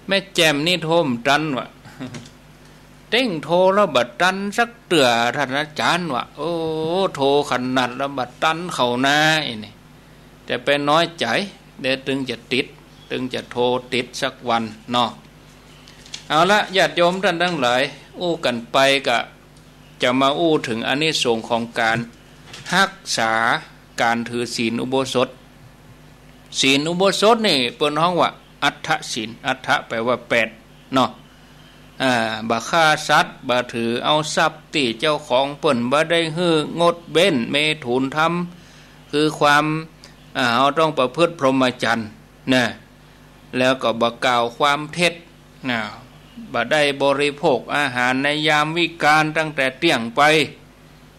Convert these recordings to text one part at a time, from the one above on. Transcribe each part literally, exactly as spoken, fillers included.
แม่แจ่มนี่โทรบ่ตันวะ เต้งโทรแล้วบ่ตันสักเตื้อ ต้านอาจ๋ารย์วะ โอ้ โทรขนาดแล้วบ่ตันเขานา อี้นี่ จะไปน้อยใจ๋ เดี๋ยวตึงจะติด ตึงจะโทรติดสักวันเนาะ เอาละ ญาติโยมต้านตังหลาย อู้กั๋นไปก็จะมาอู้เถิงอานิสงส์ของก๋านฮักษาก๋านถือศีลอุโบสถ ศีลอุโบสถนี่เปิ้นฮ้องว่าอัฏฐศีล อัฏฐแปลว่าแปดเนาะ อ่า บ่ฆ่าสัตว์ บ่ถือเอาทรัพย์ตี้เจ้าของเปิ้นบ่ได้หื้อ งดเว้นเมถุนธรรม คือความ อ่า เฮาต้องประพฤติพรหมจรรย์นะ แล้วก็บ่กล่าวความเท็จนะ บ่ได้บริโภคอาหารในยามวิกาลตั้งแต่เตี้ยงไป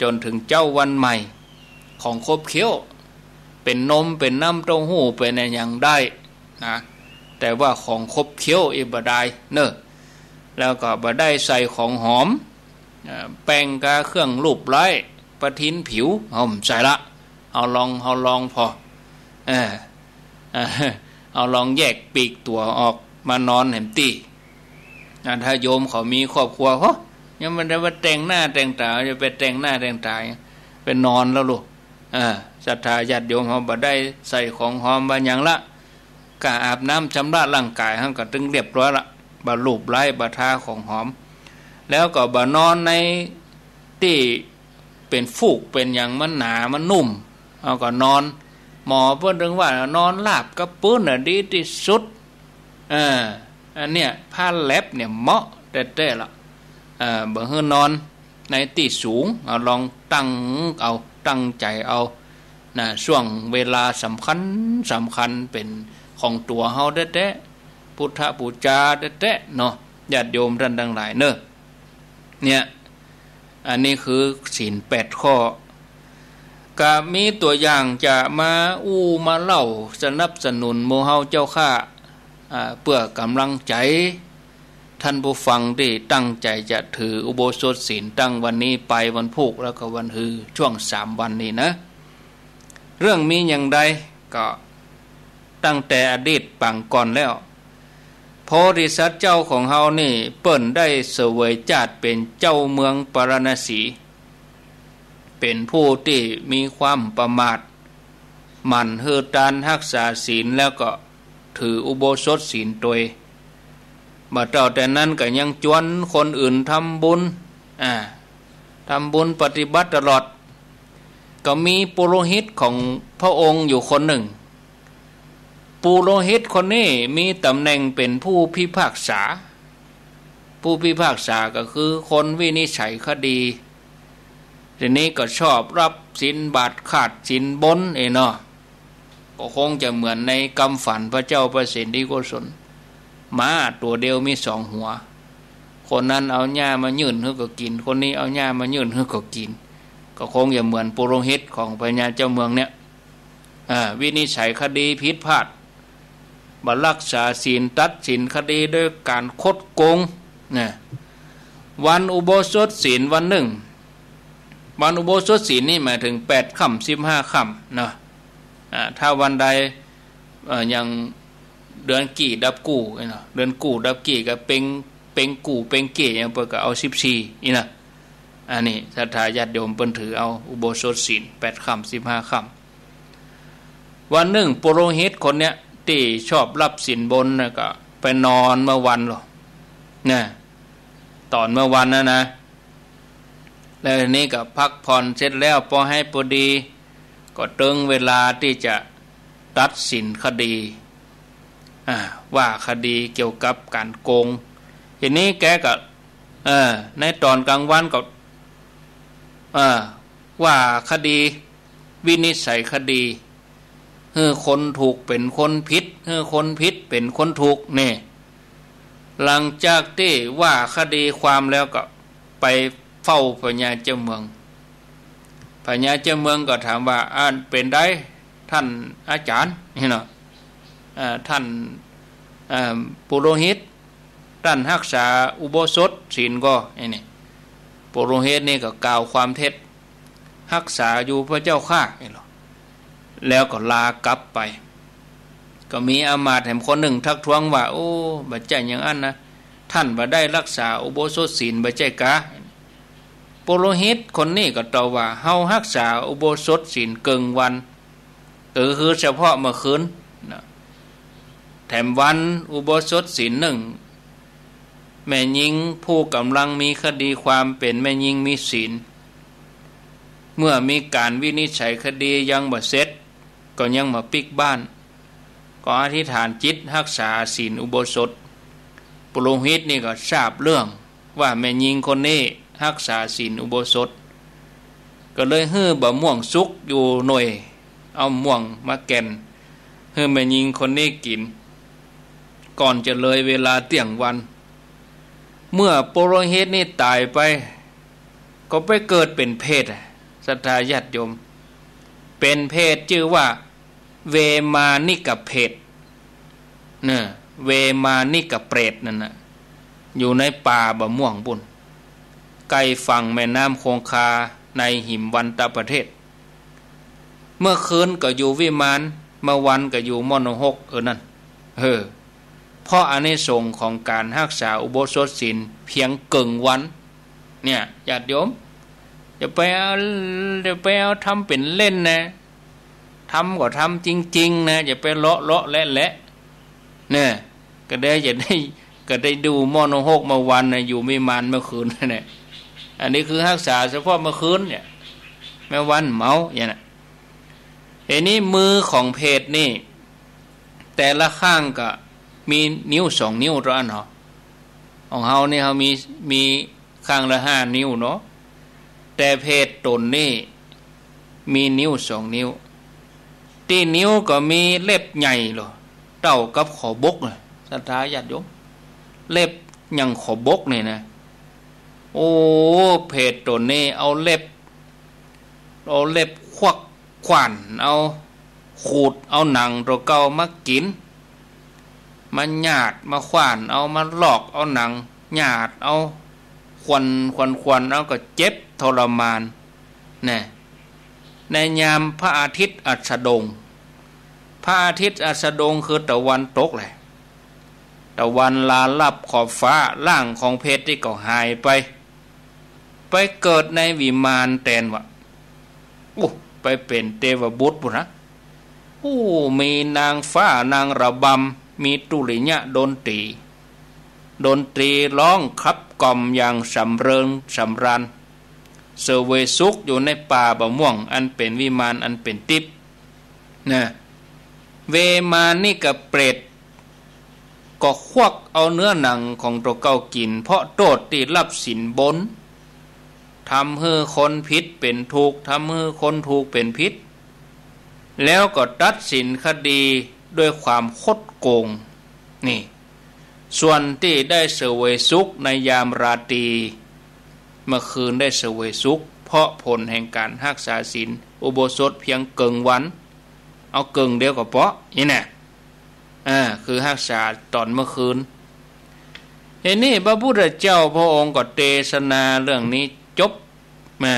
จ๋นเถิงเจ๊าวันใหม่ ของขบเขี้ยว เป๋นนม เป๋นน้ำเต้าหู้ เป๋นอะหยังได้นะ แต่ว่าของขบเขี้ยวอี้บ่ได้เน่อ แล้วก็บ่ได้ใส่ของหอม อ่า แป้งกาเครื่องลูบไล้ ประทินผิว เฮาบ่ใส่ละ เฮาลอง เฮาลองผ่อ เออ เออ เฮาลองแยกปีกตั๋วออกมานอนแหมตี้ อ่า ถ้าโยมเขามีครอบครัว โห ยังบ่ได้ว่าแต่งหน้าแต่งต๋า จะไปแต่งหน้าแต่งต๋า ไปนอนแล้วลูก เออ ศรัทธาญาติโยมเฮาบ่ได้ใส่ของหอมบ่าหยังละ ก็อาบน้ำชำระร่างก๋ายเฮาก็ตึงเรียบร้อยละ บ่ลูบไล้ บ่ทาของหอม แล้วก็บ่นอนในตี้เป๋นฟูกเป๋นหยัง มันหนา มันนุ่ม เฮาก็นอน หมอเปิ้นตึงว่านอนราบกับปื๊นน่ะดีตี้สุด เออ อันเนี้ยผ้าแล็บเนี่ยเหมาะแต๊ๆ ละ เออ บ่หื้อนอนในตี้สูง เอาลองตั้งเอา ตั้งใจ๋เอานะ ช่วงเวลาสำคัญ สำคัญเป๋นของตั๋วเฮาแต๊ๆ พุทธปู๋จาแต๊ๆ เนาะ ญาติโยมต้านตังหลายเน่อ เนี่ย อันนี้คือศีลแปดข้อ ก็มีตั๋วอย่างจะมาอู้มาเล่าสนับสนุนหมู่เฮาเจ้าข้า อ่า เปื้อก๋ำลังใจ๋ ต้านผู้ฟังตี้ตั้งใจ๋จะถืออุโบสถศีลตั้งวันนี้ไปวันพูก แล้วก็วันฮือ ช่วงสามวันนี้นะ เรื่องมีอย่างใดก็ตั้งแต่อดีตปางก่อนแล้ว โพธิสัตว์เจ้าของเฮานี่เปิ้นได้เสวยจาติเป๋นเจ้าเมืองปาราณสี เป๋นผู้ตี้มีความประมาท หมั่นหื้อตานฮักษาศีลแล้วก็ถืออุโบสถศีลตวย บ่เต้าแต่นั้นก็ยังจวนคนอื่นทำบุญ อ่า ทำบุญปฏิบัติตลอด ก็มีปุโรหิตของพระองค์อยู่คนนึ่ง ปุโรหิตคนนี้มีต๋ำแหน่งเป๋นผู้พิพากษา ผู้พิพากษาก็คือคนวินิจฉัยคดี ทีนี้ก็ชอบลับศีลบาตรขาดศีลบนเอ้ยเนาะ ก็คงจะเหมือนในกำฝันพระเจ้าประเสนทิโกศล หมาตั๋วเดียวมีสองหัว คนนั้นเอาหญ้ามายื่นหื้อก็กิ๋น คนนี้เอาหญ้ามายื่นหื้อก็กิ๋น ก็คงจะเหมือนปุโรหิตของพญาเจ้าเมืองเนี่ย อ่า วินิจฉัยคดีผิดพลาด บ่ฮักษาศีล ตัดสินคดีด้วยก๋านคดโกงนะ วันอุโบสถศีลวันนึ่ง วันอุโบสถศีลนี่หมายเถิงแปดค่ำสิบห้าค่ำเนาะ อ่า ถ้าวันใด เอ่อ อย่างเดือนกี่ดับกู้เนาะ เดือนกู้ดับกี่ก็เป็ง เป็งกู้เป็งกี่ อย่างเปิ้นก็เอาสิบสี่นี่นะ อันนี้ศรัทธาญาติโยมเปิ้นถือเอาอุโบสถศีลแปดค่ำสิบห้าค่ำ วันนึ่งปุโรหิตคนเนี้ยตี้ชอบลับศีลบนน่ะก็ไปนอนเมื่อวันลอ นะ ต๋อนเมื่อวันนั้นนะ แล้วทีนี้ก็พักผ่อนเสร็จแล้ว ปอหื้อปอดี ก็เถิงเวลาตี้จะตัดสินคดี อ่า ว่าคดีเกี่ยวกับก๋านโกง ทีนี้แกก็ เออ ในต๋อนก๋างวันก็ เออ ว่าคดี วินิจฉัยคดี หื้อคนถูกเป๋นคนผิด หื้อคนผิดเป๋นคนถูก นี่ หลังจากตี้ว่าคดีความแล้วก็ไปเฝ้าพญาเจ้าเมือง พญาเจ้าเมืองก็ถามว่า อันเป๋นใดท่านอาจ๋ารย์ นี่เนาะ เอ่อ ท่าน เอ่อ ปุโรหิต ต้านฮักษาอุโบสถศีลก่อ ไอ้นี่ ปุโรหิตนี่ก็กล่าวความเท็จ ฮักษาอยู่พระเจ้าข้า ไอ้เนาะ แล้วก็ลากลับไป ก็มีอำมาตย์แหมคนนึ่งทักท้วงว่า โอ้ บ่ใจ้อย่างอั้นนะ ต้านบ่ได้ฮักษาอุโบสถศีลบ่ใจ้กา ปุโรหิตคนนี้ก็ตอบว่า เฮาฮักษาอุโบสถศีลเกิ่งวัน ก็คือเฉพาะเมื่อคืนนะ แถมวันอุโบสถศีลนึ่ง แม่ญิงผู้ก่ำลังมีคดีความเป๋นแม่ญิงมีศีล เมื่อมีก๋านวินิจฉัยคดียังบ่เสร็จ ก็ยังบ่ปิ๊กบ้าน ก็อธิษฐานจิตฮักษาศีลอุโบสถ ปุโรหิตนี่ก็ทราบเรื่องว่าแม่ญิงคนนี้ฮักษาศีลอุโบสถ ก็เลยหื้อบะม่วงสุกอยู่หน่วย เอาม่วงมาแก่น หื้อแม่ญิงคนนี้กิ๋น ก่อนจะเลยเวลาเตี้ยงวัน เมื่อปุโรหิตนี่ต๋ายไป ก็ไปเกิดเป๋นเปรตอะ ศรัทธาญาติโยม เป๋นเปรตจื้อว่า เวมานิกเปรต เน่อ เวมานิกเปรตนั่นน่ะ อยู่ในป่าบะม่วงปู้น ใก้ฝั่งแม่น้ำคงคา ในหิมวันตประเทศ เมื่อคืนก็อยู่วิมาน เมื่อวันก็อยู่มรณหก เออ นั่น เออ เพราะอานิสงส์ของก๋านฮักษาอุโบสถศีลเพียงเกิ่งวัน เนี่ย ญาติโยม อย่าไปเอา อย่าไปเอาทำเป๋นเล่นนะ ทำก็ทำจริงๆ นะ อย่าไปเลาะเลาะแหละแหละ เนี่ย ก็ได้ จะได้ ก็ได้ดูมรณหกเมื่อวันนะ อยู่วิมานเมื่อคืนเนี่ย อันนี้คือฮักษาเฉพาะเมื่อคืนเนี่ย เมื่อวันเมาอย่างนั้น ทีนี้มือของเปรตนี่ แต่ละข้างก็มีนิ้วสองนิ้วเต้าอั้นเนาะ ของเฮานี่เฮามี มีข้างละห้านิ้วเนาะ แต่เปรตต๋นนี่มีนิ้วสองนิ้ว ตี้นิ้วก็มีเล็บใหญ่โล เต้ากับขอบกน่ะ ศรัทธาญาติโยม เล็บอย่างขอบกนี่นะ โอ้ เปรตต๋นนี่เอาเล็บ เอาเล็บควัก ขว้านเอา ขูดเอาหนังตั๋วเก่ามากิ๋น มาหยาด มาขว้านเอา มาลอกเอาหนัง หยาดเอา ข่วน ข่วน ข่วนเอา ก็เจ็บทรมาน แน่ ในยามพระอาทิตย์อัสดง พระอาทิตย์อัสดงคือตะวันตกแหละ ตะวันลาลับขอบฟ้า ร่างของเปรตนี่ก็หายไป ไปเกิดในวิมานแตนวะ อู้ ไปเป๋นเตวบุตรปู้นนะ อู้ มีนางฟ้านางระบำ มีตุริยะดนตรี ดนตรีร้องขับกล่อมอย่างสำเริงสำราญ เสวยสุขอยู่ในป่าบะม่วง อันเป๋นวิมานอันเป๋นติ๊บ นะ เวมานิกเปรต ก็ควักเอาเนื้อหนังของตั๋วเก่ากิ๋น เพราะโต้ษตี้ลับศีลบน ทำหื้อคนผิดเป๋นถูก ทำหื้อคนถูกเป๋นผิด แล้วก็ตัดสินคดีด้วยความคดโกง นี่ ส่วนตี้ได้เสวยสุขในยามราตรี เมื่อคืนได้เสวยสุข เพราะผลแห่งก๋านฮักษาศีลอุโบสถเพียงเกิ่งวัน เอาเกิ่งเดียวก็เปาะ นี่แหละ อ่า คือฮักษาต๋อนเมื่อคืน ทีนี้พระพุทธเจ้าพระองค์ก็เตสนาเรื่องนี้จบ แม่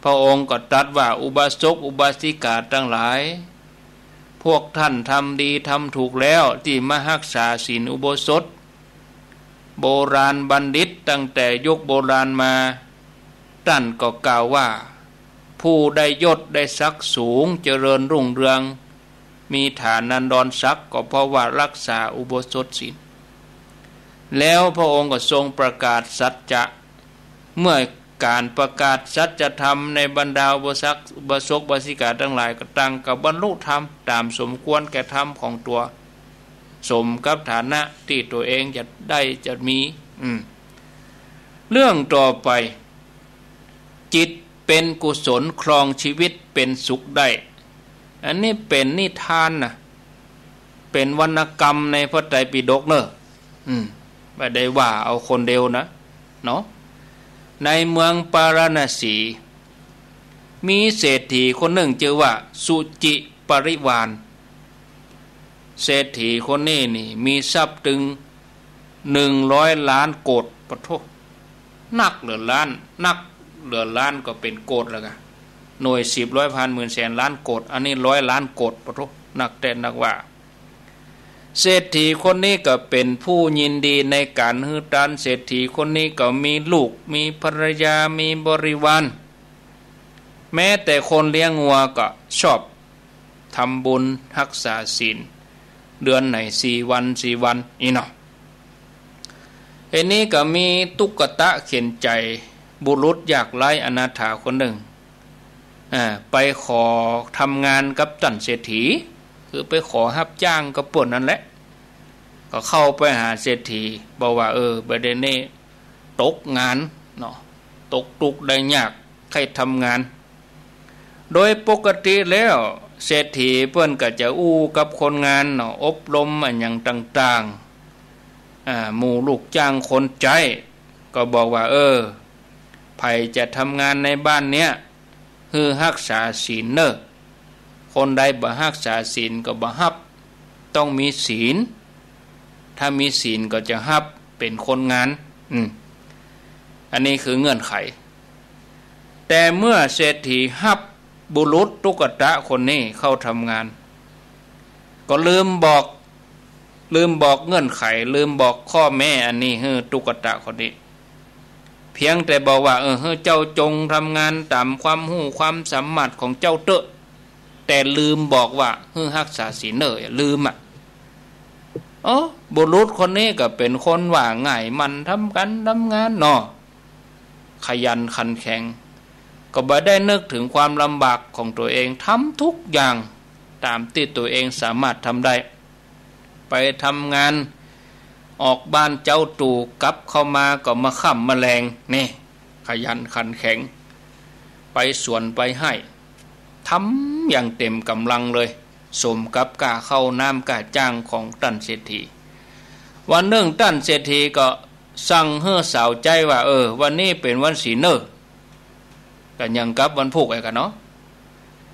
พระองค์ก็ตรัสว่า อุบาสกอุบาสิกาตังหลาย พวกท่านทำดีทำถูกแล้วตี้มาฮักษาศีลอุโบสถ โบราณบัณฑิตตั้งแต่ยุคโบราณมา ต้านก็กล่าวว่า ผู้ได้ยศได้ศักดิ์สูง เจริญรุ่งเรือง มีฐานันดรศักดิ์ ก็เพราะว่าฮักษาอุโบสถศีล แล้วพระองค์ก็ทรงประกาศสัจจะ เมื่อก๋านประกาศสัจธรรมในบรรดาอุบาสก อุบาสกอุบาสิกาตังหลาย ก็ต่างกับบรรลุธรรมต๋ามสมควรแก่ธรรมของตั๋ว สมกับฐานะตี้ตั๋วเองจะได้จะมี อืม เรื่องต่อไป จิตเป๋นกุศลครองชีวิตเป๋นสุขได้ อันนี้เป๋นนิทานนะ เป๋นวรรณกรรมในพระไตรปิฎกเน่อ อืม บ่ได้ว่าเอาคนเดียวนะ เนาะ ในเมืองปาราณสี มีเศรษฐีคนนึ่งจื้อว่าสุจิปริวาร เศรษฐีคนนี้นี่มีทรัพย์ตึงหนึ่งร้อยล้านโกฏ ปะโธ่ นักเหลือล้าน นักเหลือล้านก็เป๋นโกฏแล้วกะ หน่วยสิบ ร้อย พัน หมื่น แสน ล้าน โกฏ อันนี้ร้อยล้านโกฏ ปะโธ่ นักแต๊นักว่า เศรษฐีคนนี้ก็เป๋นผู้ยินดีในก๋านหื้อตาน เศรษฐีคนนี้ก็มีลูก มีภรรยา มีบริวาร แม้แต่คนเลี้ยงงัวก็ชอบทำบุญฮักษาศีล เดือนไหนสี่วัน สี่วัน อี้เนาะ อันนี้ก็มีตุ๊กตะเข็ญใจ๋ บุรุษยากไร้อนาถาคนนึ่ง อ่า ไปขอทำงานกับต้านเศรษฐี คือไปขอฮับจ้างกับเปิ้นนั่นแหละ ก็เข้าไปหาเศรษฐี บอกว่า เออ บ่าเดี่ยวนี้ตกงานเนาะ ตกตุ๊กข์ได้ยาก ใค่ทำงาน โดยปกติแล้วเศรษฐีเปิ้นก็จะอู้กับคนงานเนาะ อบรมอะหยังต่างๆ อ่า หมู่ลูกจ้างคนใจ๊ก็บอกว่า เออ ใผจะทำงานในบ้านเนี้ย หื้อฮักษาศีลเน่อ คนใดบ่ฮักษาศีลก็บ่ฮับ ต้องมีศีล ถ้ามีศีลก็จะฮับเป๋นคนงาน อืม อันนี้คือเงื่อนไข แต่เมื่อเศรษฐีฮับบุรุษตุ๊กตะคนนี้เข้าทำงาน ก็ลืมบอก ลืมบอกเงื่อนไข ลืมบอกข้อแม้อันนี้หื้อตุ๊กตะคนนี้ เพียงแต่บอกว่า เออ หื้อเจ้าจงทำงานต๋ามความฮู้ความสามารถของเจ้าเต๊อะ แต่ลืมบอกว่าหื้อฮักษาศีลเน่อ ลืมอะ โอ้ บุรุษคนนี้ก็เป๋นคนว่าง่าย หมั่นทำก๋านทำงานเนาะ ขยันขันแข็ง ก็บ่ได้นึกเถิงความลำบากของตั๋วเอง ทำทุกอย่างต๋ามตี้ตั๋วเองสามารถทำได้ ไปทำงาน ออกบ้านเจ๊าตรู่ กลับเข้ามาก็มาค่ำมาแลง นี่ ขยันขันแข็ง ไปสวนไปไฮ่ ทำอย่างเต็มก๋ำลังเลย สมกับก้าข้าวน้ำก้าจ้างของต้านเศรษฐี วันนึ่งต้านเศรษฐีก็สั่งหื้อสาวใจ๊ว่า เออ วันนี้เป๋นวันศีลเน่อ ก็ยังกับวันพูกไอ้กั๋นเนาะ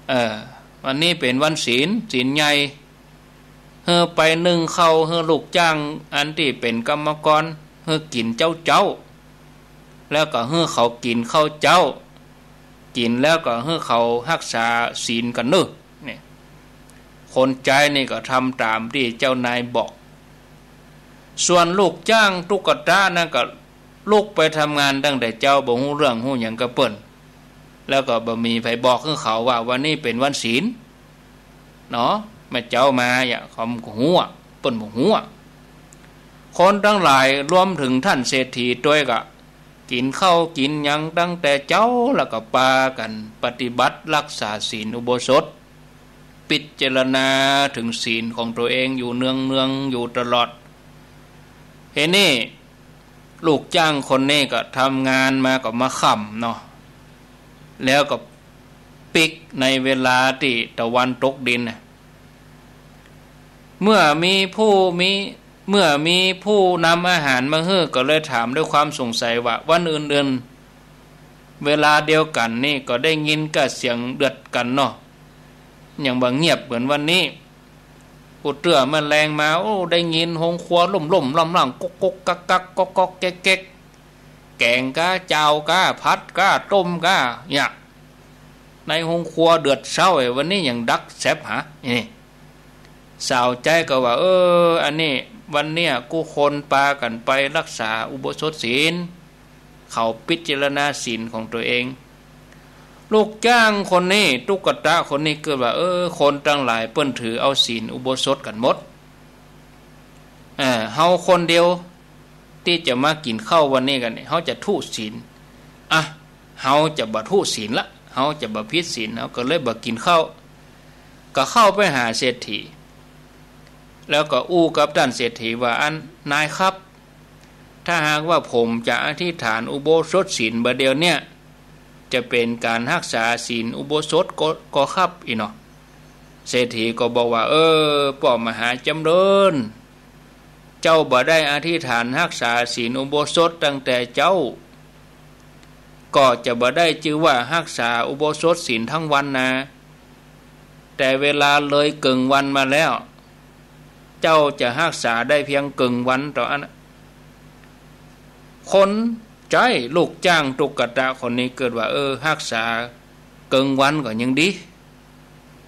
เออ วันนี้เป๋นวันศีล ศีลใหญ่ หื้อไปนึ่งข้าวหื้อลูกจ้างอันตี้เป๋นกรรมกร หื้อกิ๋นเจ๊าๆ แล้วก็หื้อเขากิ๋นข้าวเจ๊า กิ๋นแล้วก็หื้อเขาฮักษาศีลกั๋นเน่อ เนี่ย คนใจ๊นี่ก็ทำต๋ามตี้เจ้านายบอก ส่วนลูกจ้างตุ๊กตะนั่นก็ลุกไปทำงานตั้งแต่เจ๊า บ่ฮู้เรื่องฮู้หยังกับเปิ้น แล้วก็บ่มีใผบอกหื้อเขาว่าวันนี้เป๋นวันศีลเนาะ แม่เจ๊ามาอะ เขาก็ฮู้อะ เปิ้นบ่ฮู้อะ คนตังหลายรวมเถิงต้านเศรษฐีตวยก็ กิ๋นข้าวกิ๋นหยังตั้งแต่เจ๊า แล้วก็ปากั๋นปฏิบัติฮักษาศีลอุโบสถ พิจารณาเถิงศีลของตั๋วเองอยู่เนืองๆ อยู่ตลอด ทีนี้ลูกจ้างคนนี้ก็ทำงานมาก็มาค่ำเนาะ แล้วก็ปิกในเวลาตี้ตะวันตกดินน่ะ เมื่อมีผู้มี เมื่อมีผู้นำอาหารมาหื้อ ก็เลยถามด้วยความสงสัยว่า วันอื่นๆ เวลาเดียวกั๋นนี่ก็ได้ยินก้าเสียงเดือดกั๋นเนาะ หยังบ่เงียบเหมือนวันนี้ กู้เตื้อเมื่อแลงมา โอ้ ได้ยินโฮงครัวล่มๆ ล่ำๆ ก๊อกๆ กั๊กๆ ก๊อกๆ แก๊กๆ แก๋งก้า จาวก้า ผัดก้า ต้มก้า เนี่ย ในโฮงครัวเดือดเซ้า ไอ้วันนี้ยังดักแซบหา นี่ สาวใจ๊ก็ว่า เออ อันนี้วันเนี้ยกู้คนปากั๋นไปฮักษาอุโบสถศีล เขาพิจารณาศีลของตั๋วเอง ลูกจ้างคนนี้ ตุ๊กตะคนนี้กึ๊ดว่า เออ คนตังหลายเปิ้นถือเอาศีลอุโบสถกั๋นหมด เออ เฮาคนเดียวตี้จะมากิ๋นข้าววันนี้กั๋นนี่ เฮาจะทุศีล อ่ะ เฮาจะบ่ทุศีลละ เฮาจะบ่ผิดศีล เฮาก็เลยบ่กิ๋นข้าว ก็เข้าไปหาเศรษฐี แล้วก็อู้กับต้านเศรษฐีว่า อันนายครับ ถ้าหากว่าผมจะอธิษฐานอุโบสถศีลบ่าเดี่ยวเนี้ย จะเป๋นก๋านฮักษาศีลอุโบสถก่อ ก่อครับ อี้เนาะ เศรษฐีก็บอกว่า เออ ป้อมหาจ๋ำเริญ เจ้าบ่ได้อธิษฐานฮักษาศีลอุโบสถตั้งแต่เจ๊า ก็จะบ่ได้จื้อว่าฮักษาอุโบสถศีลตึงวันนา แต่เวลาเลยเกิ่งวันมาแล้ว เจ้าจะฮักษาได้เพียงเกิ่งวันเต้าอั้น คนใจ๊ลูกจ้างตุ๊กตะคนนี้กึ๊ดว่า เออ ฮักษาเกิ่งวันก็ยังดี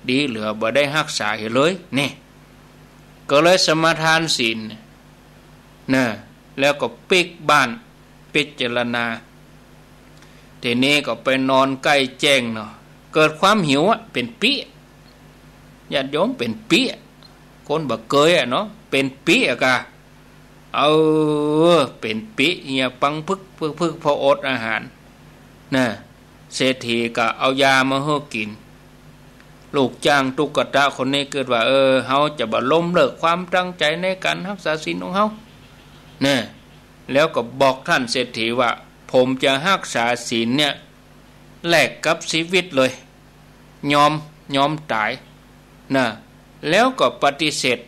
ดีเหลือบ่ได้ฮักษาเหียเลย นี่ ก็เลยสมาทานศีล นะ แล้วก็ปิ๊กบ้าน พิจารณา ทีนี้ก็ไปนอนใก้แจ้งเนาะ เกิดความหิวอะ เป๋นปี้ ญาติโยม เป๋นปี้ คนบ่เกยอะเนาะ เป๋นปี้อะกา เออ เป๋นปี้ เหี่ยวปังผึกผึกผึก ผ่ออดอาหาร นะ เศรษฐีก็เอายามาหื้อกิ๋น ลูกจ้างตุ๊กตะคนนี้กึ๊ดว่า เออ เฮาจะบ่ล้มเลิกความตั้งใจ๋ในก๋านฮักษาศีลของเฮา นะ แล้วก็บอกท่านเศรษฐีว่า ผมจะฮักษาศีลเนี่ย แลกกับชีวิตเลย ยอม ยอมต๋าย นะ แล้วก็ปฏิเสธ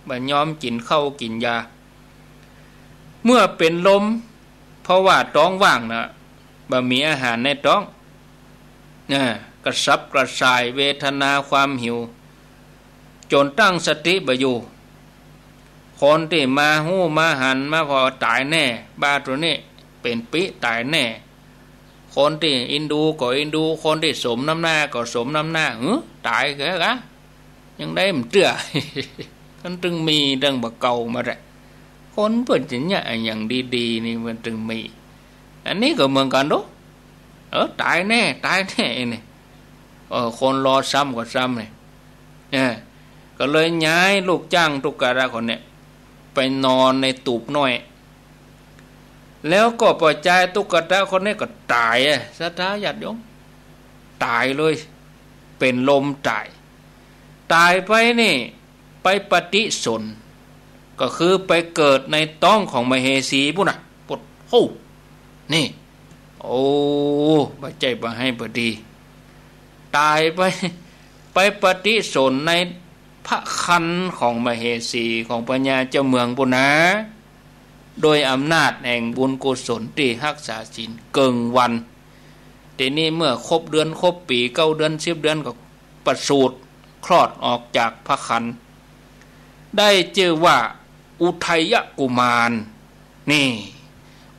บ่ยอมกิ๋นข้าวกิ๋นยา เมื่อเป๋นลม เพราะว่าต๊องว่างนะ บ่มีอาหารในต๊อง นะ กระสับกระส่าย เวทนาความหิว จ๋นตั้งสติบ่อยู่ คนตี้มาฮู้มาหันมาผ่อต๋ายแน่ บ้าตั๋วนี้ เป๋นปี้ต๋ายแน่ คนตี้เอ็นดูก็เอ็นดู คนตี้สมน้ำหน้าก็สมน้ำหน้า หือ ต๋ายแก่กะ ยังได้บ่เตื้อ มันตึงมีดังบ่าเก่ามาแหละ คนเปิ้นจะเยียะอะหยังดีๆ นี่มันตึงมี อันนี้ก็เหมือนกั๋นเนาะ เออ ต๋ายแน่ ต๋ายแน่ ไอ้นี่ เออ คนรอซ้ำก็ซ้ำนี่ เออ ก็เลยย้ายลูกจ้างตุ๊กตะคนเนี่ย ไปนอนในตูบน้อย แล้วก็ปล่อยจายตุ๊กตะคนนี้ก็ต๋ายอะ ศรัทธาญาติโยม ต๋ายเลย เป๋นลมต๋าย ต๋ายไปนี่ ไปปฏิสนธิ ก็คือไปเกิดในต๊องของมเหสีปู้นน่ะ ปะโธ่ นี่ โอ้ บ่ใจ้บ่าไห้บ่ดี ต๋ายไป ไปปฏิสนธิในพระครรภ์ของมเหสี ของพญาเจ้าเมืองปู้นนา โดยอำนาจแห่งบุญกุศลตี้ฮักษาศีลเกิ่งวัน ทีนี้เมื่อครบเดือนครบปี๋ เก้าเดือนสิบเดือนก็ประสูติคลอดออกจากพระครรภ์ ได้จื้อว่าอุทัยกุมาร นี่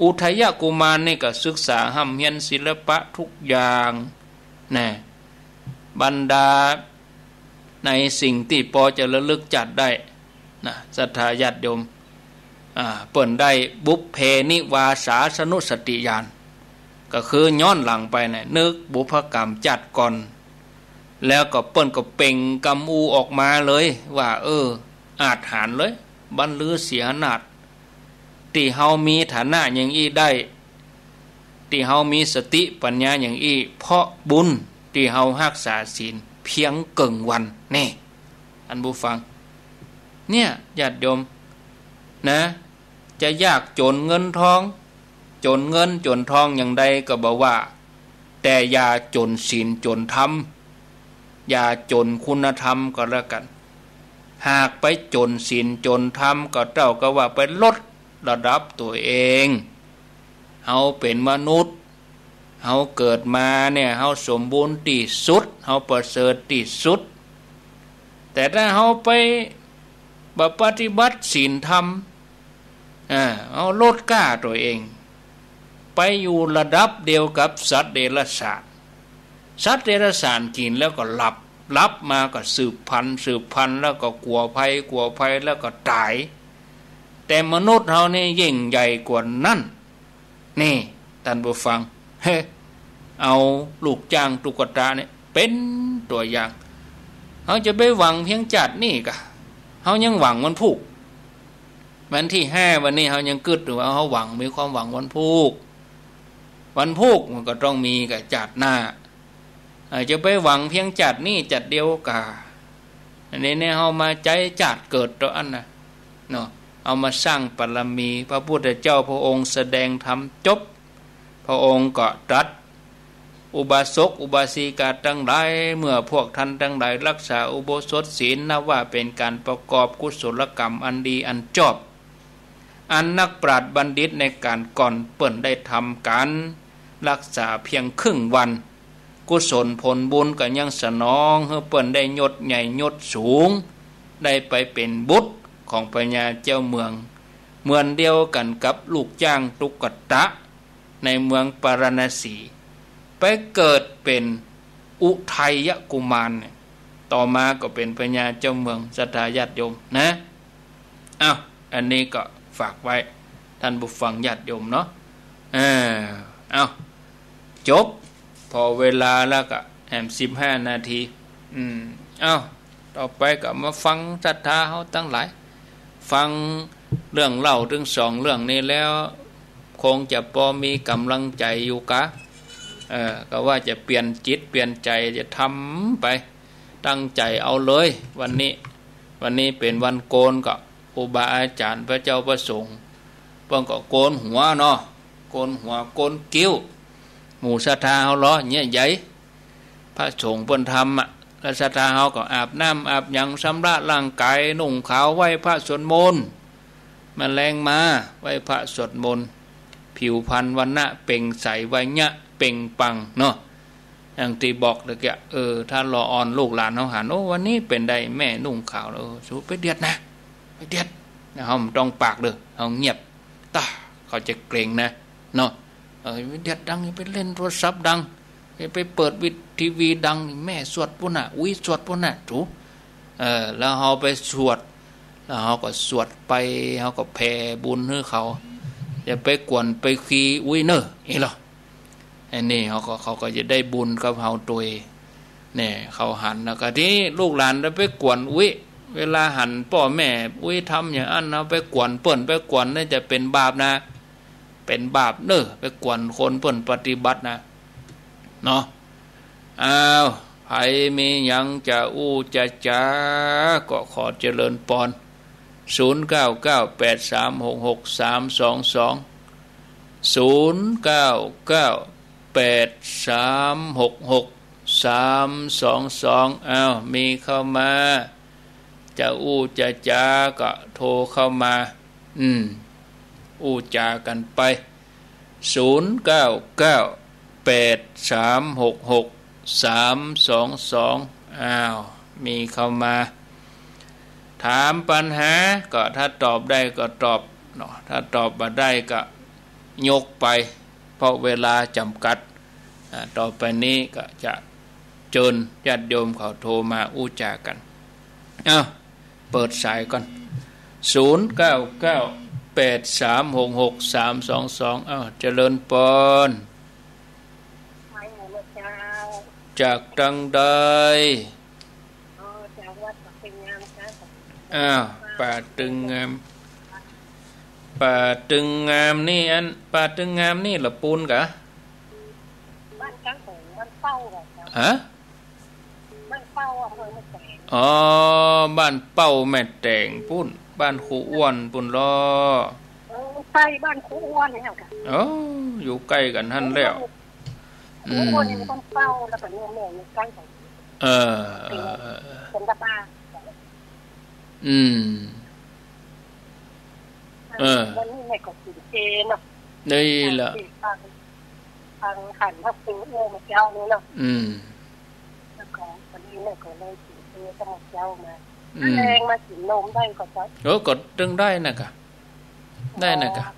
อุทัยกุมารนี่ก็ศึกษาฮ่ำเฮียนศิลปะกู้อย่าง นะ บรรดาในสิ่งตี้ปอจะระลึกจัดได้ นะ ศรัทธาญาติโยม อ่า เปิ้นได้บุพเพนิวาสาสนุสติญาณ ก็คือย้อนหลังไปเนี่ย นึกบุพกรรมจัดก่อน แล้วก็เปิ้นก็เปล่งกำอู้ออกมาเลยว่า เออ อาจหาญเลย บรรลือเสียนาถ ตี้เฮามีฐานะอย่างอี้ได้ ตี้เฮามีสติปัญญาอย่างอี้ เพราะบุญตี้เฮาฮักษาศีลเพียงเกิ่งวัน แน่ ท่านผู้ฟัง เนี่ย ญาติโยม นะ จะยากจ๋นเงินทอง จ๋นเงินจ๋นทองอย่างใดก็บ่ว่า แต่อย่าจ๋นศีลจ๋นธรรม อย่าจ๋นคุณธรรมก็แล้วกั๋น หากไปจ๋นศีลจ๋นธรรมก็เต้ากับว่าไปลดระดับตั๋วเอง เฮาเป๋นมนุษย์ เฮาเกิดมาเนี่ย เฮาสมบูรณ์ตี้สุด เฮาประเสริฐตี้สุด แต่ถ้าเฮาไปบ่ปฏิบัติศีลธรรม อ่า เฮาลดก้าตั๋วเอง ไปอยู่ระดับเดียวกับสัตว์เดรัจฉาน สัตว์เดรัจฉานกิ๋นแล้วก็หลับ หลับมาก็สืบพันธุ์ สืบพันธุ์แล้วก็กั๋วภัย กั๋วภัยแล้วก็ต๋าย แต่มนุษย์เฮานี่ยิ่งใหญ่กว่านั้น นี่ ท่านผู้ฟัง เฮ้ เอาลูกจ้างตุ๊กตาเนี่ยเป๋นตั๋วอย่าง เฮาจะไปหวังเพียงจาตินี้กา เฮายังหวังวันพูก วันตี้ห้าวันนี้เฮายังกึ๊ดอยู่ว่าเฮาหวัง มีความหวังวันพูก วันพูกมันก็ต้องมีก้าจาติหน้า เออ จะไปหวังเพียงจาตินี้จาติเดียวกา อันนี้เนี่ยเฮามาใจ๊จาติเกิดเต้าอั้นนะ เนาะ เอามาสร้างบารมี พระพุทธเจ้าพระองค์แสดงธรรมจบ พระองค์ก็ตรัส อุบาสกอุบาสิกาตังหลาย เมื่อพวกท่านตังหลายรักษาอุโบสถศีล นับว่าเป๋นก๋านประกอบกุศลกรรมอันดีอันจอบ อันนักปราชญ์บัณฑิตในก๋านก่อนเปิ้นได้ทำก๋านรักษาเพียงครึ่งวัน กุศลผลบุญก็ยังสนองหื้อเปิ้นได้ยศใหญ่ยศสูง ได้ไปเป๋นบุตรของพญาเจ้าเมือง เหมือนเดียวกั๋นกับลูกจ้างตุ๊กตะในเมืองปาราณสี ไปเกิดเป๋นอุทัยกุมารเนี่ย ต่อมาก็เป๋นพญาเจ้าเมือง ศรัทธาญาติโยมนะ อ้าว อันนี้ก็ฝากไว้ ท่านผู้ฟังญาติโยมเนาะ เออ อ้าว จบ ผ่อเวลาแล้วก็แหมสิบห้านาที อืม อ้าว ต่อไปก็มาฟังศรัทธาเฮาตังหลาย ฟังเรื่องเล่าตึงสองเรื่องนี้แล้ว คงจะปอมีก๋ำลังใจ๋อยู่กา เออ ก็ว่าจะเปลี่ยนจิตเปลี่ยนใจ๋ จะทำไป ตั้งใจ๋เอาเลย วันนี้ วันนี้เป๋นวันโกน ก็ครูบาอาจ๋ารย์ พระเจ้าพระสงฆ์ เปิ้นก็โกนหัวเนาะ โกนหัว โกนคิ้ว หมู่ศรัทธาเฮาเลาะ เยียะใหญ่ พระสงฆ์เปิ้นทำอะ แล้วศรัทธาเฮาก็อาบน้ำอาบหยัง ชำระร่างก๋าย นุ่งขาว ไหว้พระสวดมนต์ มาแลงมา ไหว้พระสวดมนต์ ผิวพรรณวรรณะเปล่งใส ไวยะเปล่งปลั่งเนาะ อย่างตี้บอกตะกี้ เออ ถ้าละอ่อนลูกหลานเฮาหัน โอ้ วันนี้เป๋นใดแม่นุ่งขาว เออ สูไปเดียดนะ ไปเดียดนะ เฮาบ่ต้องปากเด้อ เฮาเงียบ ตะ เขาจะเกรงนะ เนาะ เออ อย่าไปเดียดดัง อย่าไปเล่นโทรศัพท์ดัง อย่าไปเปิดวิท ทีวีดัง แม่สวดปู้นน่ะ อุ๊ยสวดปู้นน่ะ ถู เออ แล้วเฮาไปสวด แล้วเฮาก็สวดไป เฮาก็แผ่บุญหื้อเขา อย่าไปกวนไปคีย์อุ๊ยเน่อ อี้ลอ อันนี้เขาก็ เขาก็จะได้บุญกับเฮาตวย เนี่ย เขาหัน แล้วก็ตี้ลูกหลานจะไปกวนอุ๊ย เวลาหันป้อแม่อุ๊ยทำอย่างอั้น เฮาไปกวนเปิ้น ไปกวนนี่จะเป๋นบาปนะ เป๋นบาปเน่อ ไปกวนคนเปิ้นปฏิบัตินะ เนาะ อ้าว ใผมีหยังจะอู้จะจ๋า ก็ขอเจริญปอน ศูนย์เก้าเก้าแปดสามหกหกสามสองสอง ศูนย์เก้าเก้าแปดสามหกหกสามสองสอง อ้าว มีเข้ามา จะอู้จะจ๋าก็โทรเข้ามา อืม อู้จ๋ากั๋นไป ศูนย์เก้าเก้าแปดสามหกหกสามสองสอง อ้าว มีเข้ามา ถามปัญหา ก็ถ้าตอบได้ก็ตอบเนาะ ถ้าตอบบ่ได้ก็ยกไป เพราะเวลาจ๋ำกัด อ่า ต่อไปนี้ก็จะเจิญญาติโยมเขาโทรมาอู้จ๋ากั๋น อ้าว เปิดสายก่อน ศูนย์เก้าเก้าแปดสามหกหกสามสองสอง อ้าว เจริญปอน ไปหมดแล้วเจ้า จากตังใด อ๋อ จากวัดป่าตึงงามครับ อ้าว ป่าตึงงาม ป่าตึงงามนี่อัน ป่าตึงงามนี่ละปูนกา บ้านกลางโขง บ้านเป้าเหรอครับ ฮะ บ้านเป้า อำเภอแม่แตง อ๋อ บ้านเป้าแม่แตงปู้น บ้านครูอ้วนปู้นลอ เออ ใกล้บ้านครูอ้วนเนี่ยค่ะ อ๋อ อยู่ใกล้กั๋นหั้นแล้ว ครูอ้วน อืม ครูอ้วนนี่บ้านเป้า แล้วก็เนี่ยแม่อยู่ใกล้กั๋น เออ เออ เออ เป็นบ้าน อืม เออ วันนี้แม่ก็กิ๋นเจเนาะ นี่ละ ฟัง ฟังขันพระครูอู้มาเจ้านี้เนาะ อืม แล้วก็วันนี้แม่ก็เลยกิ๋นเจกับมาเจ้ามา อืม แลงมากิ๋นนมได้ก็เจ้า เออ ก็ตึงได้นะกะ ได้นะกะ อ๋อ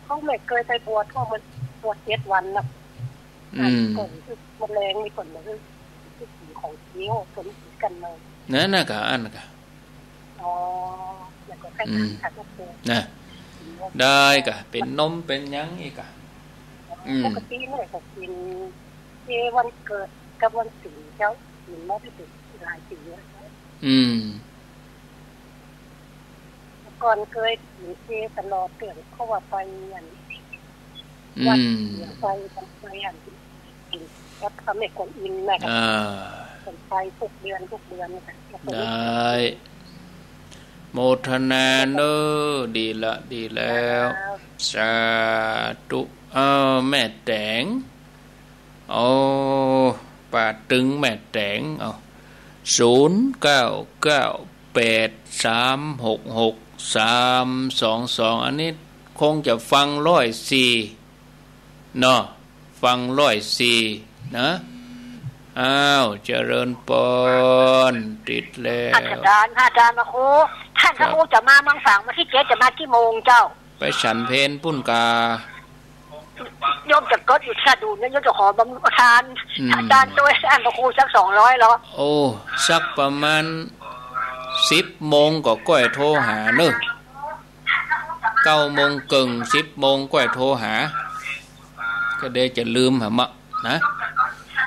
เขาไม่เคยไปบวช ก็มันบวชเจ็ดวันเนาะ อืม ก่อนที่มันแลงนี่ก่อนมันคือ คือกิ๋นของเคี้ยว คนกิ๋นกันเลย นั่นนะกะ อั้นนะกะ อ๋อ แล้วก็คล้ายๆ อืม ค่ะ ก็คือ นะ ได้กะ เป๋นนมเป๋นหยังอี้กะ อืม ปกติแม่ก็กิ๋นเจวันเกิดกับวันศีลเจ้า กิ๋นมาได้เป๋นหลายปี๋แล้ว อืม ก่อนเคยกิ๋นเจตลอดเตื้อง เพราะว่าไปอัน อืม วัดเสียไป ไปอัน กิ๋นกับพระแม่กวนอิมนะคะ อ่า ไปทุกเดือน ทุกเดือนนะคะ แล้วก็ ได้ โมทนาเน่อ ดีละ ดีแล้ว ครับ สาธุ อ้าว แม่แตง โอ้ ป่าตึงแม่แตง เอา ศูนย์เก้าเก้าแปดสามหกหกสามสองสอง อันนี้คงจะฟังร้อยสี่เนาะ ฟังร้อยสี่นะ อ้าว เจริญปอน ติดแล้ว อาจารย์ อาจารย์พระครู ท่านพระครู ครับ จะมาเมืองฝางวันที่เจ็ด จะมากี่โมงเจ้า ไปฉันเพลปุ้นกา โยมจะกดอยู่สะดุดเนี่ย โยมจะขอบำรุงทาน อืม อาจารย์ช่วยอันพระครูสักสองร้อยเหรอ โอ้ สักประมาณ สิบโมงก็ก้อยโทรหาเน่อ เก้าโมงเกิ่ง สิบโมงก้อยโทรหา ก็เดี๋ยวจะลืมหามานะ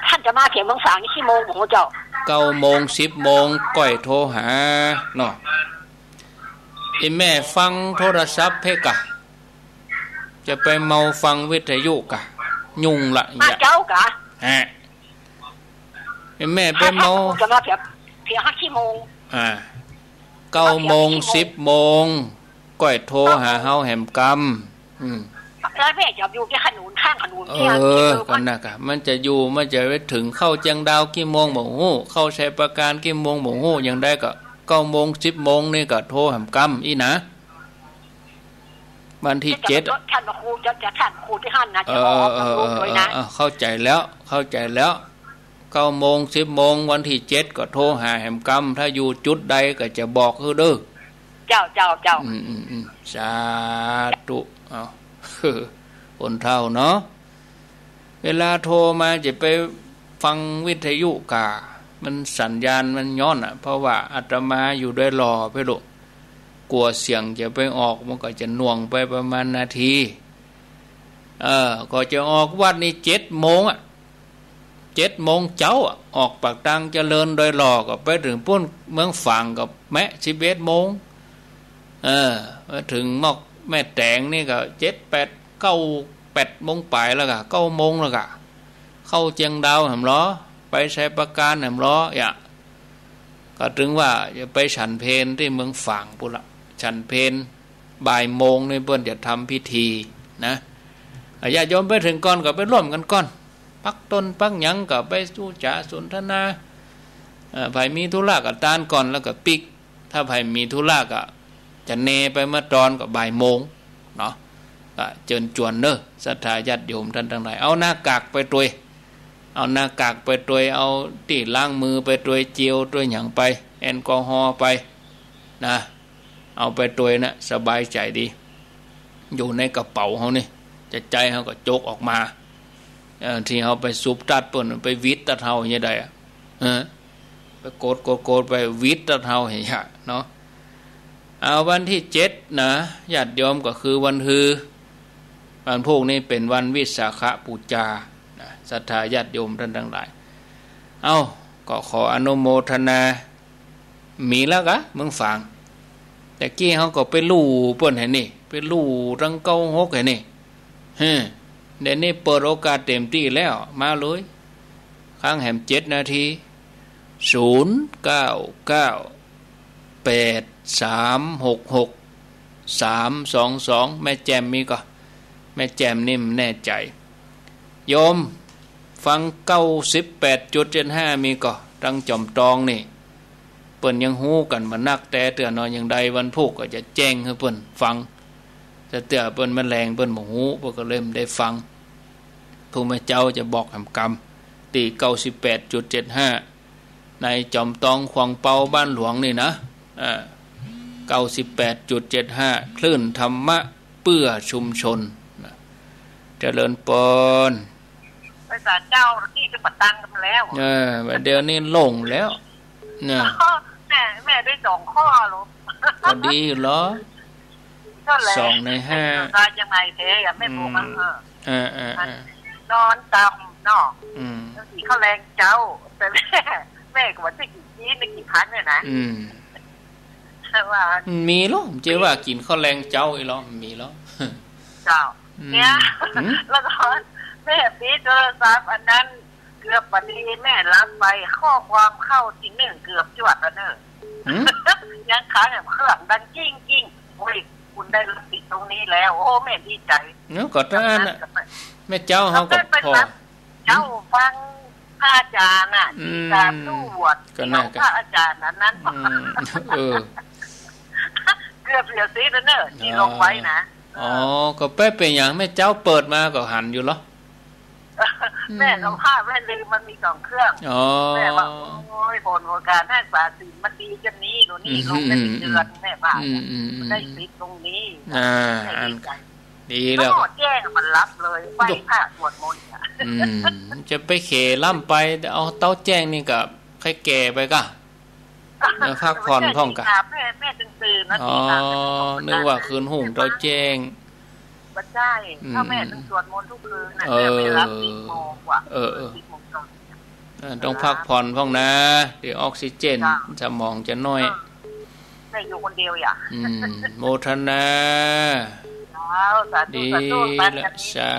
ต้านจะมาเถียงเมืองฝางนี่กี่โมงบ่ฮู้เจ้า เก้าโมง สิบโมงก้อยโทรหาเนาะ ไอ้แม่ฟังโทรศัพท์เพ่กะ จะไปเมาฟังวิทยุกะ ยุ่งละ มา อย่า เจ้ากะ ฮะ ไอ้แม่ไปเมา จะมาเถียง เถียงห้ากี่โมง อ่า เก้าโมง สิบโมง ก้อยโทรหาเฮาแหมกำ อืม แล้วแม่จะอยู่ตี้ขนุน ข้างขนุน เออ ตี้ ก็น่ะกะ มันจะอยู่ มันจะไปเถิงเข้าเจียงดาวกี่โมงบ่ฮู้ เข้าชัยปราการกี่โมงบ่ฮู้ อย่างใดก็เก้าโมง สิบโมงนี่ก็โทรแหมกำอี้นะ วันตี้เจ็ด ต้านพระครูจะ จะต้านครูตี้หั้นนะ เออ จะออก เออ ตำรวจด้วยนะ เออ เออ เข้าใจ๋แล้ว เข้าใจ๋แล้ว เก้าโมง สิบโมง วันตี้เจ็ดก็โทรหาแหมกำ ถ้าอยู่จุดใดก็จะบอกหื้อเด้อ เจ้า เจ้า เจ้า อืม อืม อืม สาธุ เอา คนเฒ่าเนาะ เวลาโทรมาจะไปฟังวิทยุกะ มันสัญญาณมันย้อนอะ เพราะว่าอาตมาอยู่ดอยหล่อไปลูก กั๋วเสียงจะไปออก มันก็จะหน่วงไปประมาณนาที เออ ก็จะออกวัดนี่เจ็ดโมงอะ เจ็ดโมงเจ๊าอะ ออกปากตางเจริญดอยหล่อก็ไปเถิงปู๊นเมืองฝางก็แมะสิบเอ็ดโมง เออ ไปเถิงมอกแม่แตงนี่ก็เจ็ด แปด เก้า แปดโมงป๋ายแล้วกะ เก้าโมงแล้วกะ เข้าเจียงดาวแหมลอ ไปชัยปราการแหมลอ อย่า ก็ถึงว่าจะไปฉันเพลตี้เมืองฝางปู๊นละ ฉันเพลบ่ายโมงนี่เปิ้นจะทำพิธีนะ อ่ะ ญาติโยมไปเถิงก่อนก็ไปร่วมกั๋นก่อน ปักต้นปักหยังก็ไปอู้จ๋าสนทนา เอ่อ ใผมีธุระก็ตานก่อนแล้วก็ปิ๊ก ถ้าใผมีธุระก็จะแนไปเมื่อตอนก็บ่ายโมงเนาะ ก็เจิญจวนเน่อ ศรัทธาญาติโยมต้านตังหลาย เอาหน้ากากไปตวย เอาหน้ากากไปตวย เอาตี้ล้างมือไปตวย เจลตวยหยังไป แอลกอฮอล์ไปนะ เอาไปตวยนะ สบายใจ๋ดี อยู่ในกระเป๋าเฮานี่ จะใจ๊เฮาก็จกออกมา เอ่อ ตี้เฮาไปสูบตัดเปิ้น ไปหวีดตัดเฮาอย่างใดอะ เออ ไปโกด โกด โกด ไปหวีดตัดเฮาอย่างเนี้ยเนาะ เอาวันตี้เจ็ดนะ ญาติโยม ก็คือวันฮือ วันพูกนี้เป๋นวันวิสาขบูชานะ ศรัทธาญาติโยมต้านตังหลาย เอ้า ก็ขออนุโมทนา มีแล้วกะเมืองฝาง แต่กี้เฮาก็ไปลู่เปิ้นแหนี่ ไปลู่ตังเก้าหกแหนี่ เฮ้อ เดี๋ยวนี้เปิดโอกาสเต็มตี้แล้ว มาเลย ค้างแหมเจ็ดนาที ศูนย์ เก้า เก้า แปด สาม หก หก สาม สอง สอง แม่แจ่มมีก่อ แม่แจ่มนี่มันแน่ใจ๋ โยมฟัง เก้าสิบแปดจุดเจ็ดห้า มีก่อ ตังจ๋อมตองนี่ เปิ้นยังฮู้กั๋นบ่นักแต๊เตื้อเนาะ อย่างใดวันพูกก็จะแจ้งหื้อเปิ้นฟัง แต่เตื้อเปิ้นมาแลงเปิ้นบ่ฮู้ เปิ้นก็เลยบ่ได้ฟัง ผู้แม่เจ้าจะบอกแหมกำ ตี้ เก้าสิบแปดจุดเจ็ดห้า ในจ๋อมตองขวางเปาบ้านหลวงนี่นะ อ่า เก้าสิบแปดจุดเจ็ดห้า คลื่นธรรมะเพื่อชุมชนนะ เจริญปอน ไปศาลเจ้าตี้จะปะตังกั๋นแล้ว เออ บัดเดี๋ยวนี้โล่งแล้วนะ แม่ แม่ได้สองข้อลูก ก็ดีอยู่หรอ ก็แหละ สองในห้า จะยังไงแท้อะ แม่บอกว่า อืม เออ เออ เออ เออ นอนต่ำเนาะ อืม แล้วกิ๋นข้าวแลงเจ๊า แต่แม่ แม่ก็ว่าจะกิ๋น กิ๋นได้กี่ครั้งเนี่ยนะ อืม แต่ว่า มีหรอ เจ๊ว่ากิ๋นข้าวแลงเจ๊าอีหรอ มีหรอ เจ้า อืม เนี่ย หืม แล้วก็แม่ปิดโทรศัพท์อันนั้น เกือบบ่ดีแม่หลับไป ข้อความเข้าตี้นึ่งเกือบจวดแล้วเน่อ หืม ยังค้างอยู่เครื่องดังกิ้งกิ้ง โอ้ย คุณได้รับสิทธิ์ตรงนี้แล้ว โอ้ แม่ดีใจ๋ เนาะ ก็เต้าอั้นน่ะ แม่เจ้าเฮาก็ แม่ไป พอ รับ เจ้าฟังพระอาจ๋ารย์น่ะ อืม ที่ตามตรวจ ก็น่า ที่เอาพระอาจ๋ารย์อันนั้น อืม เออ เกือบเสียสิทธิ์แล้วเน่อ ตี้ลงไว้นะ อ๋อ ก็ไปเป๋นหยัง แม่เจ้าเปิดมาก็หันอยู่หรอ แม่ก็ว่าแม่ลืมมันมีสองเครื่อง อ๋อ แม่ว่า โอ้ย ผลของการรักษาศีลมันดีจังนี้ โน่นนี่ อืม ลงได้เป็นเดือน อืม แม่ว่า อืม อืม อืม ได้สิทธิ์ตรงนี้ อ่า แม่ดีใจ๋ อัน ดีแล้ว ก็แจ้งมันรับเลย ไหว้พระสวดมนต์อะ อืม จะไปเขล่ำไป เอาเต้าแจ้งนี่ก็ใค่แก่ไปก่อ เออ พักผ่อนพ่องกะ แม่ แม่ตึงตื่นนะ อ๋อ ตีสาม นึกว่าคืนฮุ่งเต๊าแจ้ง บ่ใจ้ อืม ถ้าแม่ตึงสวดมนต์ทุกคืนน่ะ เออ แม่ไม่หลับ สิบโมงกว่า เออ เออ สิบโมงตรง เออ ต้องพักผ่อนพ่องนะ เดี๋ยวออกซิเจน จ้ะ สมองจะน้อย เออ แม่อยู่คนเดียวอย่า อืม โมทนา สาธุ ดี สาธุ สาธุ ละ สา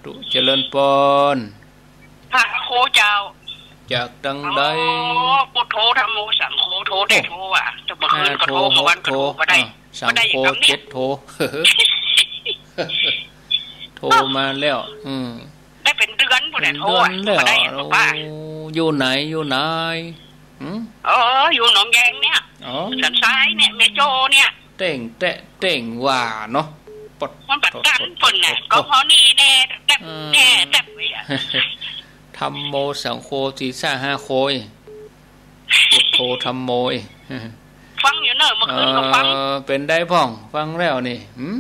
ธุ เจริญปอน พระครูเจ้า จากตังใด อ๋อ พุทโธ ธัมโม สังโฆ โธ แต่โธอ่ะ จะมาคืนก็โธ มาวันก็โธ บ่ได้ อ่ะ สังโฆ บ่ได้อีกคำเนี่ย เจ็ดโธ โธมาแล้ว อืม ได้เป็นเดือนพู้นแหละ เป็นเดือนแล้ว โธอ่ะ บ่ได้อ่ะ โอ้ ป้า อยู่ไหน อยู่ไหน หืม เออ อยู่หนองแยงเนี่ย อ๋อ สันทรายเนี่ย แม่โจ้เนี่ย เต้งแต๊ะเต้งว่าเนาะ ปด มันบัดตันเปิ้นน่ะ ปด ก็เฮานี่แน่ แต๊บ อืม แน่ แต๊บเนี่ย ธัมโม สังโฆ ศีรษะห้าโคย พุทโธ ธัมโม ฟังอยู่เน่อ เมื่อคืนก็ฟัง เออ เป็นใดพ่อง ฟังแล้วนี่ หืม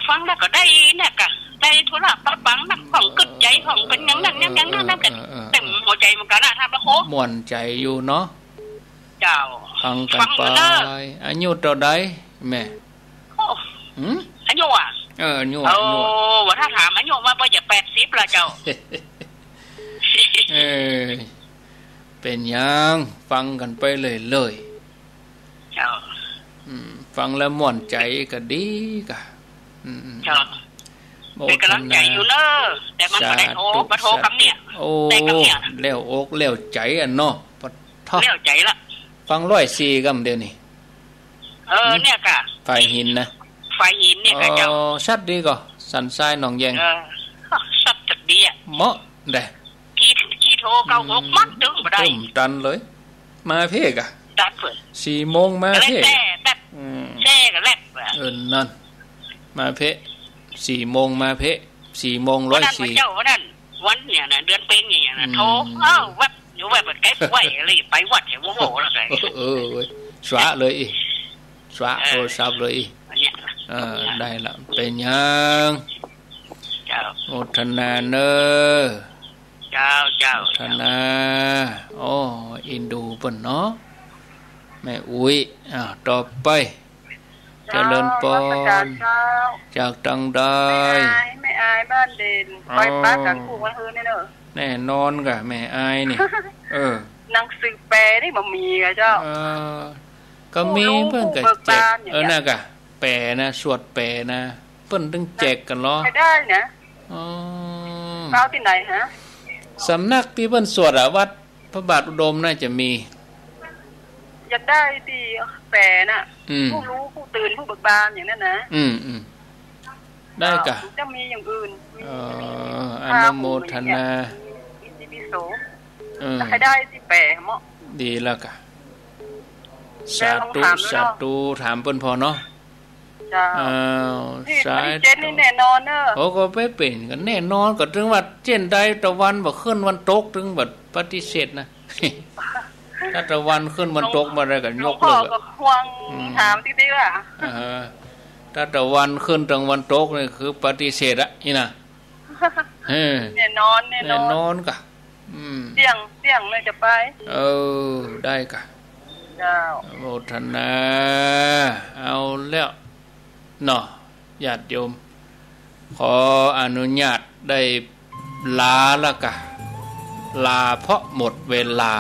ฟังแล้วก็ได้เนี่ยกะ ได้ธุระปะปังนักพ่อง กึ๊ดใจ๋พ่อง เป็นอย่างนั้น อย่างนั้น อย่างนั้น เออ เออ เออ เต็มหัวใจ๋เหมือนกั๋นนะ ท่านพระครู ม่วนใจ๋อยู่เนาะ เจ้า ฟังกั๋น ฟังอยู่เน่อ ไป อายุเต้าใดแม่ โอ้ หืม อายุอ่ะ เออ อายุ โอ้ อายุ ว่าถ้าถามอายุมาบ่จะแปดสิบละเจ้า เออ เป็นหยัง ฟังกั๋นไปเรื่อยๆ เจ้า อืม ฟังแล้วม่วนใจ๋ก็ดีกะ อืม เจ้า โมทนา เป็นกำลังใจ๋อยู่เน่อ แต่มันบ่ได้โทร สาธุ มาโทรกำเนี่ย สาธุ โอ้ ได้กำเนี่ย แล้วอกแล้วใจ๋อะเนาะ ปะเถาะ แล้วใจ๋ละ ฟังร้อยสี่กำเดี๋ยวนี้ เออ หืม เนี่ยกะ ฝ่ายหินนะ ฝ่ายหินเนี่ยกะเจ้า อ๋อ ชัดดีก่อ สันทรายหนองแยง เออ ชัดจักดีอะ เหมาะแด่ กี่ กี่โทรเก้าหก อืม มัดตึงบ่ได้ ตึมตันเลย มาเพ่กะ ตันเปิ้น สี่โมงมาเพ่ ก็แล้วแต่ แต่ อืม แซ่ก็แลบอะ เออ นั่น มาเพ่ สี่โมงมาเพ่ สี่โมง วันนั้น ร้อยสี่ วันเจ้า วันนั้น วันเนี่ยนะ เดือนเพ็ญเนี่ยนะ อืม โทร เอ้า แวบ อยู่แวบ ไกลไป เลยไปวัดเนี่ย โอ้โห แล้วไง เออ เออ เว้ย สวะเลยอีก สวะ เออ โทรศัพท์เลยอีก อันเนี้ย เออ ได้ละ เป็นหยัง เจ้า โมทนาเน่อ เจ้า เจ้า โมทนา โอ้ อินดูเปิ้นเนาะ แม่อุ๊ย อ่า ต่อไป เจ้า เจริญปอน นมัสการเจ้า จากตังใด แม่อาย แม่อายบ้านเด่น อ๋อ ไปปะกั๋นกู้วันฮื้อนี่เน่อ แน่นอนก่ะ แม่อายนี่ เออ หนังสือแปลนี่บ่มีก่ะเจ้า เออ ก็มี ผู้รู้ เปิ้นก็ ผู้เบิกบาน แจก อย่างเงี้ย เออ น่ะก่ะ แปลนะ สวดแปลนะ เปิ้นตึงแจกกั๋นลอ ใครได้นะ อ๋อ เอาตี้ไหนฮะ สำนักตี้เปิ้นสวดอะ วัดพระบาทอุดมน่าจะมี อยากได้ตี้แปลน่ะ อืม ผู้รู้ ผู้ตื่น ผู้เบิกบานอย่างนั้นนะ อืม อืม ได้ก่ะ จะมีอย่างอื่น มี เออ มี อนุโมทนา มีอิติปิโส เออ แล้วใครได้ตี้แปลเหมาะ ดีแล้วก่ะ สาธุ เดี๋ยวลองถามดูเนาะ สาธุ ถามเปิ้นผ่อเนาะ เจ้า อ้าว นี่ สาธุ วันที่เจ็ดนี่แน่นอนเน่อ โอ้ ก็ไปเป๋นกั๋นแน่นอน ก็ตึงว่าเจ๊นใดตะวันบ่ขึ้นวันตก ตึงบ่ปฏิเสธนะ ถ้าตะวันขึ้นวันตกมาได้ก็ยกเลิกอะ หลวงพ่อก็ห่วง อืม ถามติ๊กๆ ว่า เออ ถ้าตะวันขึ้นตางวันตกนี่คือปฏิเสธอะ นี่นะ เออ แน่นอน แน่นอน แน่นอนก่ะ อืม เตี้ยง เตี้ยงเลยจะไป เออ ได้ก่ะ เจ้า โมทนา เอาแล้วเนาะ ญาติโยม ขออนุญาตได้ลาละก่ะ ลาเพราะหมดเวลา